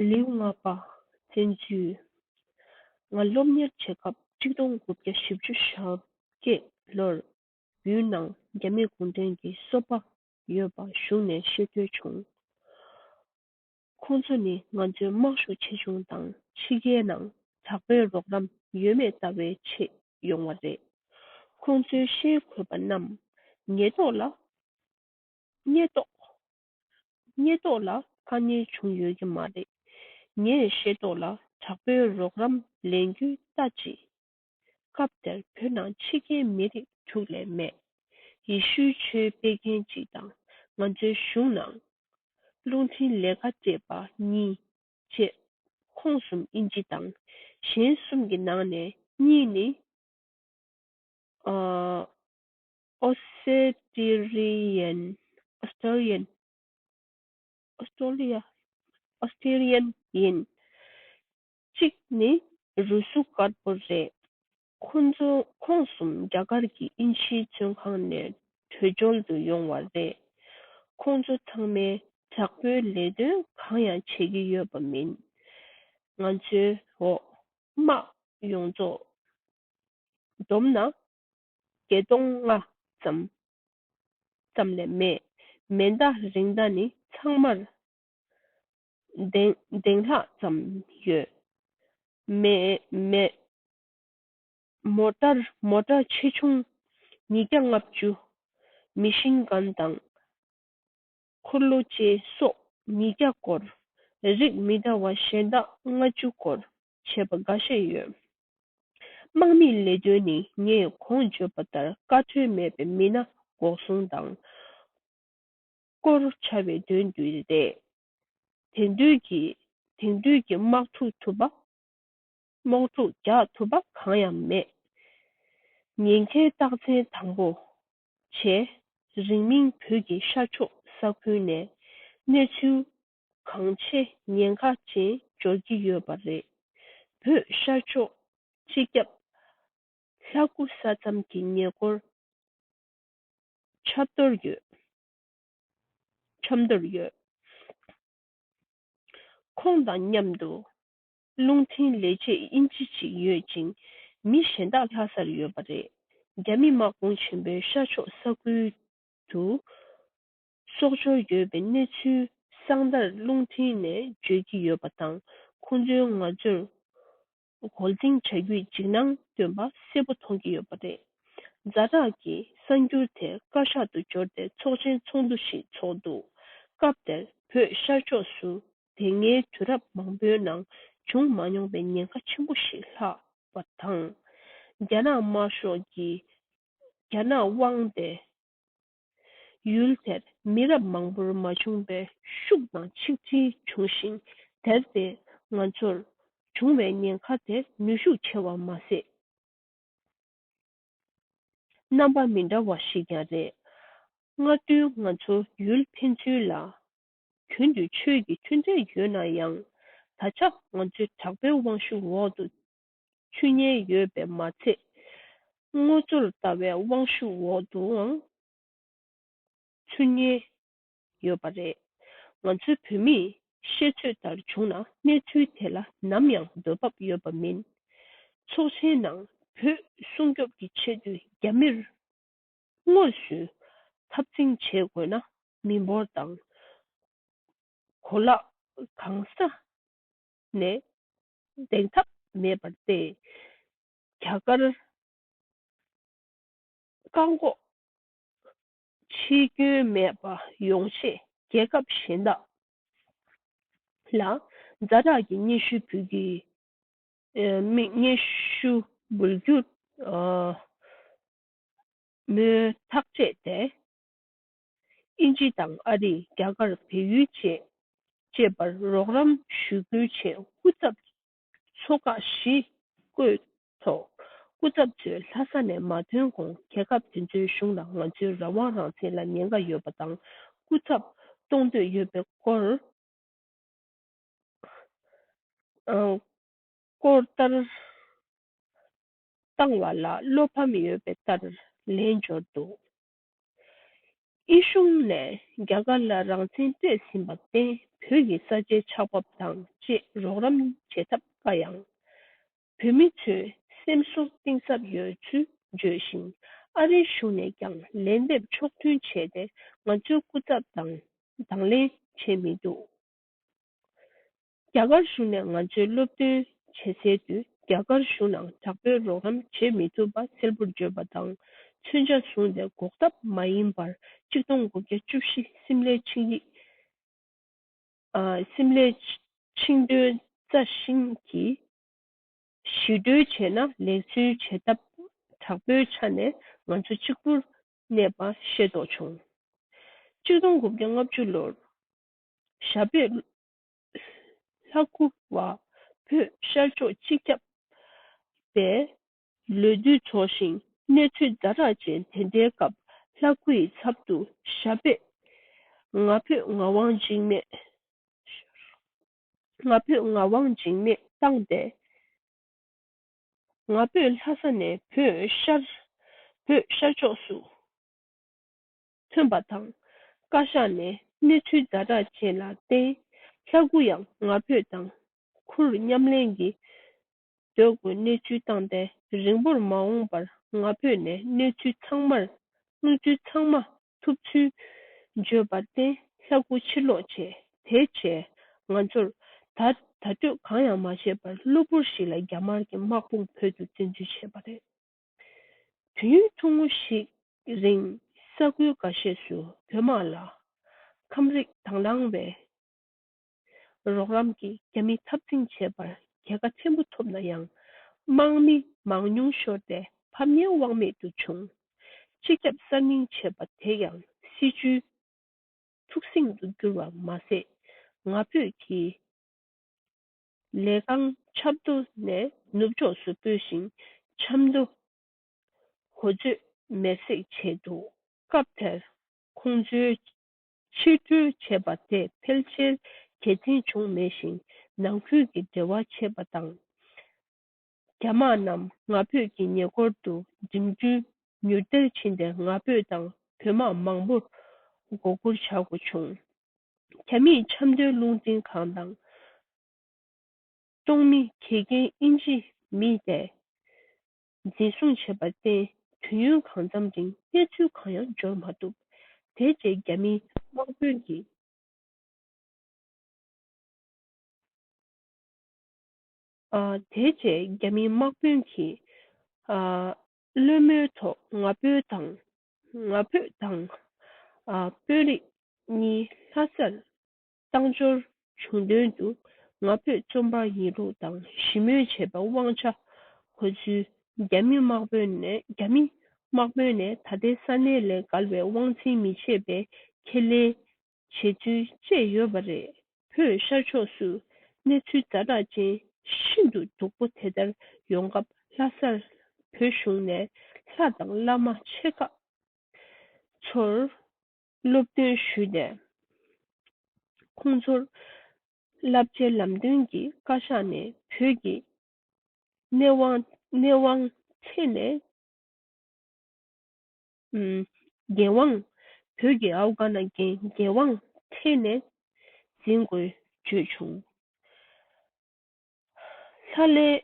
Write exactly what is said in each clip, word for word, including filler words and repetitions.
ལེའུ་ལྔ་པ། བཙན་འཛུལ། ང་སློབ་གཉེར་བྱེད་སྐབས་ཆིག་སྟོང་དགུ་བརྒྱ་བཞི་བཅུ་ཞེ་བརྒྱད་ལོར་བོད་ནང་རྒྱ་མི་གུང་ཁྲན་གྱི་སོ་པ་ཡོད་པ་གཞུང་ནས་ཤེས་རྟོགས་བྱུང་། ཁོང་ཚོ་ནི་ང་ཚོའི་དམག་ཤུགས་ཆེ་ཆུང་དང་ཕྱི་རྒྱལ་ནང་དྲག་པོའི་རོགས་རམ་ཡོད་མེད་ལྟ་བའི་ཆེད་ཡོང་བ་རེད། ཁོང་ཚོའི་ཤེས་དགོས་པ་རྣམས་ཉེན་རྟོག་ལ། ཉེན་རྟོག་ཉེན་རྟོག་ལ་དཀའ་ངལ་བྱུང་ཡོད་ཀྱི་མ་རེད། ངས་ཤེས་རྟོགས་ལ་དྲག་པོའི་རོགས་རམ་ལེན་རྒྱུ་ལྟ་ཅི། སྐབས་དེར་བོད་ནང་ཕྱི་རྒྱལ་མི་རིགས་དྲུག་ལས་མེད། ཡེ་ཤུའི་ཆོས་སྤེལ་མཁན་གཅིག་དང་ང་ཚོའི་གཞུང་ནང་རླུང་འཕྲིན་ལས་ཀ་སྤྲད་པ་གཉིས་བཅས་ཁོང་གསུམ་དབྱིན་ཇི་དང་གཞན་གསུམ་གྱི་ནང་ནས་གཉིས་ནི། ཨ། ཨོ་སི་ཏྲི་ཡན། ཨོ་སི་ཏྲི་ཡན། ཨོ་སི་ཏྲེ་ལི་ཡ། ཨོ་སི་ཏྲེ་ལི་ཡན་ཡིན། གཅིག་ནི་རུ་སུ་དཀར་པོ་རེད། ཁོང་ཚོ་ཁོང་གསུམ་རྒྱ་གར་གྱི་དབྱིན་ཇིའི་བཙོན་ཁང་ནས་བྲོས་བྱོལ་དུ་ཡོང་བ་རེད། ཁོང་ཚོ་ཚང་མས་དྲག་པོའི་ལས་དོན་གང་ཡང་བྱེད་ཀྱི་ཡོད་པ་མིན། ང་ཚོའི་འོག་དམག་ཡོངས་རྫོགས། བསྡོམས་ན། བརྒྱད་སྟོང་ལྔ་ཙམ་ཙམ་ལས་མེད། མེ་མདའ་རིང་མདའ་ནི་ཚང་མར་འདེང་འདེང་ལྷག་ཙམ་ཡོད། མེ་མེ་མོ་ཊར་མོ་ཊ་ཆེ་ཆུང་ཉིས་བརྒྱ་ལྔ་བཅུ། མི་ཤིན་གན་དང་། འཁོར་ལོ་བཅས་སོགས་ཉིས་བརྒྱ་སྐོར། རིགས་མི་འདྲ་བ་གཞན་དག་ལྔ་བཅུ་སྐོར་བྱས་པ་འགའ་ཤས་ཡོད། དམག་མིའི་ལས་དོན་ནི་ངས་གོང་བརྗོད་པ་ལྟར་བཀའ་འཁྲོལ་མེད་པའི་མི་སྣ་འགོག་སྲུང་དང་། སྐོར་བྱ་བའི་དོན་དུ་རེད། དེང་དུས་ཀྱི་དེང་དུས་ཀྱི་དམག་འཁྲུག་ཐུབ་པ། དམག་འཁྲུག་རྒྱག་ཐུབ་པ་གང་ཡང་མེད། ཉེན་ཁའི་རྟགས་མཚན་དང་པོ་བྱས། རིང་མིན་བོད་ཀྱི་ཤར་ཕྱོགས་ས་ཁུལ་ནས་གནས་ཚུལ་གང་ཆེ་ཉེན་ཁ་ཅན་འབྱོར་གྱི་ཡོད་པ་རེད། བོད་ཤར་ཕྱོགས་སྤྱི་ཁྱབ་ལྷ་སྐུ་ས་མཚམས་ཀྱི་ཉེ་འཁོར་ཆབ་མདོར་ཡོད། ཆབ་མདོར་ཡོད། ཁོང་དང་མཉམ་དུ་རླུང་འཕྲིན་ལས་བྱེད་དབྱིན་ཇི་ཅིག་ཡོད་ཅིང་མི་གཞན་དག་ལྷ་སར་ཡོད་པ་རེད། རྒྱ་མི་དམག་དཔུང་ཆེན་པོས་ཤར་ཕྱོགས་ས་ཁུལ་དུ་སྲོག་སྐྱོར་ཡོད་པའི་གནས་ཚུལ་གསང་བརྡར་རླུང་འཕྲིན་ནས་བརྗོད་ཀྱི་ཡོད་པ་དང་ཁོང་ཚོས་ང་ཚོར་འགོག་རྐྱེན་བྱ་རྒྱུའི་འཇིགས་སྣང་སྟོན་པ་གསལ་པོ་མཐོང་གི་ཡོད་པ་རེད། ཛ་དྲག་གི་གསར་འགྱུར་དེ་བཀའ་ཤག་ཏུ་འབྱོར་ཏེ་ཚོགས་ཆེན་ཚོགས་འདུ་ཞིག་ཚོགས་འདུག་སྐབས་དེར་བོད་ཤར་ཕྱོགས་སུ་དེ་སྔའི་དུས་རབས་མང་པོའི་ནང་བྱུང་མ་མྱོང་པའི་ཉེན་ཁ་ཆེན་པོ་ཞིག་ལྷག་པ་དང་། རྒྱ་ནག་དམར་ཤོག་གིས་རྒྱ་ནག་དབང་སྡེ་ཡུལ་དེར་མི་རབས་མང་པོར་མ་བྱུང་བའི་ཤུགས་དང་ཆིག་སྒྲིལ་བྱུང་ཞིང་། དེར་བརྟེན་ང་ཚོར་བྱུང་བའི་ཉེན་ཁ་དེ་ནུས་ཤུགས་ཆེ་བ་མ་ཟད། རྣམ་པ་མི་འདྲ་བ་ཞིག་ཀྱང་རེད། སྔར་དུས་ང་ཚོ་ཡུལ་ཕན་ཚུན་ལ་རྒྱུན་དུ་ཆོས་ཀྱི་མཐུན་འབྲེལ་ཡོད་ན་ཡང་། ད་ཆ་ང་ཚོའི་དྲག་པོའི་དབང་ཤུགས་འོག་ཏུ་ཚུད་ཉེན་ཡོད་པས་མ་ཚད། དངོས་གཙོར་ལྟ་བའི་དབང་ཤུགས་འོག་ཏུའང་ཚུད་ཉེན་ཡོད་པ་རེད། ང་ཚོའི་བོད་མིས་ཤེས་ཚོད་ལྟར་བྱུང་ན་གནས་ཚུལ་དེ་ལ་ནམ་ཡང་འདོད་བབ་ཡོད་པ་མིན། ཚོགས་ཆེན་ནང་བོད་སྲུང་སྐྱོབ་ཀྱི་ཆེད་དུ་རྒྱ་མིར་དངོས་སུ་འཐབ་འཛིང་བྱེད་དགོས་ན་མི་འབོར་དང་གོ་ལག་གང་ས་ནས་འདེང་ཐབས་མེད་པར་བརྟེན། རྒྱ་གར་བཀག་འགོག་ཕྱི་སྐྱོད་མེད་པ་ཡོང་ཆེད་རྒྱལ་ཁབ་གཞན་དག་ལ་ཛ་དྲག་གི་སྙན་ཞུ་འབུལ་གྱི། ཨེ། མི་སྙན་ཞུ་འབུལ་རྒྱུ། ཨ། མོལ་ཐག་བཅད་དེ། དབྱིན་ཇི་དང་ཨ་རི། རྒྱ་གར། བལ་ཡུལ་བཅས་བཅས་པར་རོགས་རམ་ཞུ་རྒྱུའི་ཆེད་སྐུ་ཚབ་ཚོགས་ཁག་བཞི་བསྐོས་ཐོག་སྐུ་ཚབ་ཚོས་ལྷ་ས་ནས་མ་ཐོན་གོང་རྒྱལ་ཁབ་དེ་ཚོའི་གཞུང་ལ་ང་ཚོའི་རང་དབང་རང་བཙན་ལ་ཉེན་ཁ་ཡོད་པ་དང་སྐུ་ཚབ་གཏོང་འདོད་ཡོད་པའི་སྐོར། ཨ། སྐོར་ལྟར་བཏང་བ་ལ་བློ་ཕམ་ཡོད་པའི་ལྟར་ལན་འབྱོར་འདུག་དབུས་གཞུང་ནས་རྒྱ་གར་ལ་རང་བཙན་སྤྲད་ཟིན་པར་བརྟེན་ བོད་ཀྱི་ས་ཆའི་ཆགས་བབ་དང་བཅས་རོགས་རམ་བྱེད་ཐབས་དཀའ་ཡང་། བོད་མི་ཚོས་སེམས་གསོ་གཏིང་ཟབ་ཡོད་ཚུལ་བརྗོད་བཞིན། ཨ་རིའི་གཞུང་ནས་ཀྱང་ལན་འདེབས་ཕྱོགས་མཐུན་བྱས་ཏེ། ང་ཚོའི་སྐུ་ཚབ་དང་དང་ལེན་བྱས་མི་འདུག་རྒྱ་གར་གཞུང་ནས་ང་ཚོའི་སློབ་སྟོན་བྱེད་སའི་དུས། རྒྱ་གར་གཞུང་ནང་དྲག་པོའི་རོགས་རམ་བྱེད་མི་ཐུབ་པ་གསལ་པོར་བརྗོད་པ་དང་། མཚོན་ཆ་བཟུང་སྟེ་འགོག་ཐབས་མ་ཡིན་པར། གཅིག་སྟོང་དགུ་བརྒྱ་བཅུ་བཞི་སིམ་ལའི་ཆིངས་ཡིག་ཨ། སིམ་ལའི་ཆིངས་དོན་རྩ་བཞིན་གྱིས་ཞི་གྲོས་བྱས་ན། ལེགས་བཅོས་བྱེད་ཐབས་དྲག་པོའི་ཆ་ནས་ང་ཚོ་གཅིག་པུར་གནས་པ་ཤེས་རྟོགས་བྱུང་། གཅིག་སྟོང་དགུ་བརྒྱ་ལྔ་བཅུ་ལོར་ཞྭ་བོད་ལྷ་སྐུ་བ་བོད་ཤར་ཕྱོགས་སྤྱི་ཁྱབ་པས་ལོ་དུས་རྫོགས་ཤིང་གནས་ཚུལ་ཛ་དྲག་ཅན་དེ་འདྲའི་སྐབས། ལྷ་སྐུ་ཡི་ཚབ་ཏུ་ཞྭ་བོད་ང་ཕོད་ངག་དབང་འཇིགས་མེད། ང་ཕོད་ངག་དབང་འཇིགས་མེད་བཏང་སྟེ། ང་ཕོད་ལྷ་ས་ནས་བོད་ཤར་བོད་ཤར་ཕྱོགས་སུ་ཐོན་པ་དང་། བཀའ་ཤག་ནས་གནས་ཚུལ་ཛ་དྲག་ཅན་ལ་བརྟེན། ལྷ་སྐུ་ཡང་ང་ཕོད་དང་ཁུར་མཉམ་ལེན་གྱིས་སྡོད་དགོས་གནས་ཚུལ་བཏང་སྟེ། རིང་པོར་མ་འོངས་པར་ང་ཕོད་ནས་གནས་ཚུལ་ཚང་མར་གནས་ཚུལ་ཚང་མ་ཐུབ་ཚུལ་བརྗོད་པར་བརྟེན། ལྷ་སྐུ་ཕྱིར་ལོག་བྱས། དེ་རྗེས་ང་ཚོར་ད་ད་གཏོད་གང་ཡང་མ་བྱས་པར། གློ་བུར་ཞིག་ལ་རྒྱ་དམར་གྱི་དམག་དཔུང་བོད་དུ་བཙན་འཛུལ་བྱས་པ་རེད། དུས་ཡུན་ཐུང་ངུ་ཞིག་རིང་ས་ཁུལ་འགའ་ཤས་སུ་བོད་དམག་ལ་ཁམས་རིགས་དང་བླངས་པའི་རོགས་རམ་གྱིས་རྒྱ་མི་འཐབ་འཛིང་བྱས་པར་རྒྱལ་ཁ་ཆེན་པོ་ཐོབ་ན་ཡང་། དམག་མི་མང་ཉུང་ཤོར་ཏེ་ཕམ་ཉེས་དབང་མེད་དུ་བྱུང་། སྤྱི་ཁྱབ་གསར་རྙིང་བྱས་པ་དེ་ཡང་སྲིད་བྱུས་ཐུགས་སེམས་སུ་གྱུར་བ་མ་ཟད། ང་ཕོད་ཀྱི་ལས་ཁང་ཆབ་མདོ་ནས་ནུབ་ཕྱོགས་སུ་སྤོས་ཤིང་། ཆབ་མདོ་གོ་མཛོད་མེར་སྲེག་བྱས་འདུག་སྐབས་དེར་ཁོང་ཚོའི་ཕྱིར་འགྲོ་བྱས་པ་དེ་ཕལ་ཆེར་དགེ་མཚན་བྱུང་མེད་ཞིང་། ནང་ཁུལ་གྱི་འབྲེལ་བ་ཆད་པ་དང་། རྒྱ་དམག་རྣམས་ང་ཕོད་ཀྱི་ཉེ་འཁོར་དུ་འགྲིམ་འགྲུལ་མྱུར་དལ་ཕྱིན་ཏེ། ང་ཕོད་དང་བོད་དམག་མང་པོར་མགོ་སྒུར་བྱ་དགོས་བྱུང་། རྒྱ་མིས་ཆབ་མདོའི་རླུང་འཕྲིན་ཁང་དང་གཏོང་མི་དགེ་རྒན་དབྱིན་ཇི་མི་དེ་འཛིན་བཟུང་བྱས་པར་བརྟེན། དུས་ཡུན་གང་འཚམ་རིང་གནས་ཚུལ་གང་ཡང་འབྱོར་མ་ཐུབ། དེ་རྗེས་རྒྱ་མིའི་དམག་དཔོན་གྱིས། ཨ། དེ་རྗེས་རྒྱ་མིའི་དམག་དཔོན་གྱིས། ཨ། གློད་མོལ་ཐོག་ང་ཕོད་དང་། ང་ཕོད་དང་། ཨ། དཔོན་རིགས་གཉིས་ལྷ་སར་བཏང་འབྱོར་བྱུང་དོན་དུ། ང་ཕོད་བཙོན་པ་ཡིན་ལུགས་དང་ཞི་མོལ་བྱས་པའི་དབང་ཆ་གོ་ཚུལ། རྒྱ་མི་དམག་དཔོན་ནས། རྒྱ་མི་དམག་དཔོན་ནས་ད་ལྟའི་ས་གནས་ལས་བརྒལ་བའི་དབང་འཛིན་མི་བྱེད་པའི་ཁས་ལེན་བྱེད་ཚུལ་བཅས་ཡོད་པ་རེད། བོད་ཤར་ཕྱོགས་སུ་གནས་ཚུལ་ཛ་དྲག་ཅན་ཤིན་ཏུ་སྡུག་པོ་དེ་ལྟར་ཡོང་སྐབས། ལྷ་སར་བོད་གཞུང་ནས་ལྷ་དང་བླ་མ་ཆེ་ཁག་ཚོར་སློབ་སྟོན་ཞུས་ཏེ། ཁོང་ཚོར་བསླབ་བྱའི་ལམ་སྟོན་གྱིས་བཀའ་ཤག་ནས་བོད་ཀྱི་གནས་དབང་གནས་དབང་ཚད་ནས། ཨུམ། འགན་དབང་། བོད་ཀྱི་ཨའུ་ག་ན་འགན་འགན་དབང་ཐད་ནས་འཛིན་དགོས་བརྗོད་བྱུང་། ལྷ་ལས་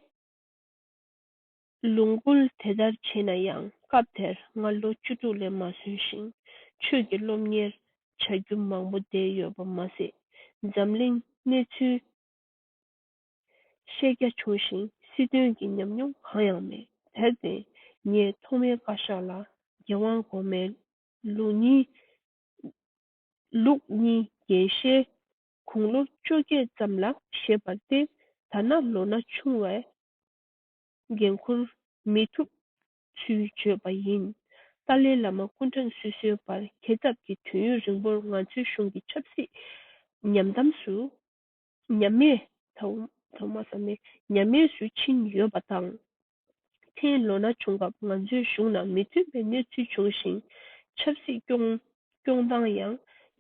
ལུང་ཁུལ་དེ་ལྟར་བྱས་ན་ཡང་། སྐབས་དེར་ང་ལོ་བཅུ་དྲུག་ལས་མ་སོན་ཞིང་། ཆོས་ཀྱི་སློབ་གཉེར་བྱ་རྒྱུ་མང་པོ་བསྡད་ཡོད་པ་མ་ཟད། འཛམ་གླིང་གནས་ཚུལ་ཤེས་རྒྱ་ཆུང་ཞིང་སྲིད་དོན་གྱི་ཉམས་མྱོང་གང་ཡང་མེད། དེར་བརྟེན་ངས་ཐོག་མའི་བཀའ་ཤག་ལ་འགན་དབང་གོང་མའི་ལུགས་གཉིས་ལུགས་གཉིས་འགན་བཞེས། དགུང་ལོ་བཅོ་བརྒྱད་ཙམ་ལ་བཞེས་པར་བརྟེན། ད་ནི་ལོ་ན་ཆུང་བས་འགན་འཁུར་མི་ཐུབ་ཚུལ་བརྗོད་པ་ཡིན། ཏཱ་ལའི་བླ་མ་སྐུ་ཕྲེང་སོ་སོའི་བར་འཁེལ་འཐབ་ཀྱི་དུས་ཡུན་རིང་པོར་ང་ཚོའི་གཞུང་གི་ཆབ་སྲིད་ཉམས་དམས་སུ། ཉམས་དམས། ཐོག་མ་ས་མེད་ཉམས་དམས་སུ་ཕྱིན་ཡོད་པ་དང་། ཐེངས་ལོ་ན་ཆུང་སྐབས་ང་ཚོའི་གཞུང་ནང་མི་མཐུན་པའི་གནས་ཚུལ་བྱུང་ཞིང་། ཆབ་སྲིད་སྐྱོང་སྐྱོང་སྟངས་ཡང་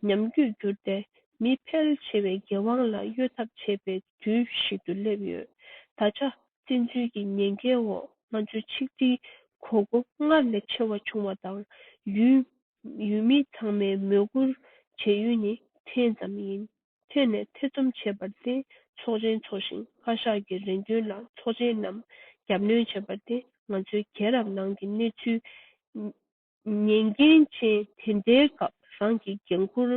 ཉམས་རྒུད་གྱུར་ཏེ། མི་ཕལ་ཆེ་བས་འགན་དབང་ལ་གཡོལ་ཐབས་བྱེད་པའི་དུས་ཤིག་ཏུ་སླེབས་ཡོད། ད་ཆ་བཙན་འཛུལ་གྱི་ཉེན་ཁའི་འོག་ང་ཚོའི་ཆིག་སྒྲིལ་གོ་སྒོ་སྔར་ལས་ཆེ་བ་བྱུང་བ་དང་། ཡུལ་ཡུལ་མི་ཚང་མས་མོས་བཀུར་བྱེད་ཡུལ་ནི་ཐེངས་ཙམ་ཡིན། ཐད་ནས་ཐེ་ཚོམ་བྱས་པར་བརྟེན་ཚོགས་ཆེན་འཚོགས་ཤིང་། ཁ་ཤས་ཀྱིས་རེ་འདུན་ལ་ཚོགས་ཆེན་ནམ་རྒྱབ་གནོན་བྱས་པར་བརྟེན་ང་ཚོའི་རྒྱལ་རབས་ནང་གི་གནས་ཚུལ་ཉེན་འགན་ཅན་དེ་འདྲའི་སྐབས་རང་གི་འགན་ཁུར་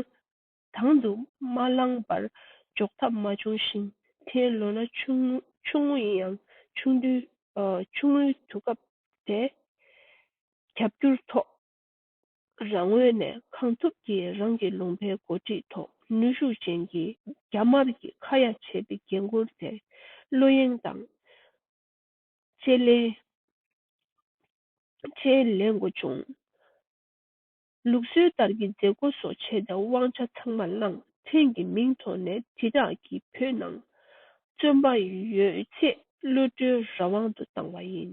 དང་དུ་མ་བླངས་པར་འཇོག་ཐབས་མ་བྱུང་ཞིང་། ཐད་ལོ་ན་ཆུང་ཆུང་ངུ་ཡིན་ཡང་ཆུང་དུས་ཆུང་ངུའི་དུས་སྐབས་དེ་རྒྱབ་སྐྱུར་ཐོག་རང་ངོས་ནས་གང་ཐུབ་ཀྱིས་རང་གི་ལུང་པའི་འགོ་ཁྲིད་ཐོག་ནུས་ཤུགས་ཅན་གྱི་རྒྱ་དམར་གྱི་ཁ་ཡ་བྱེད་པའི་འགན་ཁུར་དེ་བློ་གཡེང་དང་ཆེད་ལས་ཆེད་ལས་འགོ་བྱུང་། ལུགས་སྲོལ་ལྟར་གྱི་མཛད་སྒོ་སོགས་བྱས་ཏེ་དབང་ཆ་ཚང་མ་བླངས། ཕྲན་གྱི་མིང་ཐོག་ནས་དྲིལ་བསྒྲགས་ཀྱིས་བོད་ནང་བཙོན་པ་ཡོད་ཚད་གློད་གྲོལ་རང་དབང་དུ་བཏང་བ་ཡིན།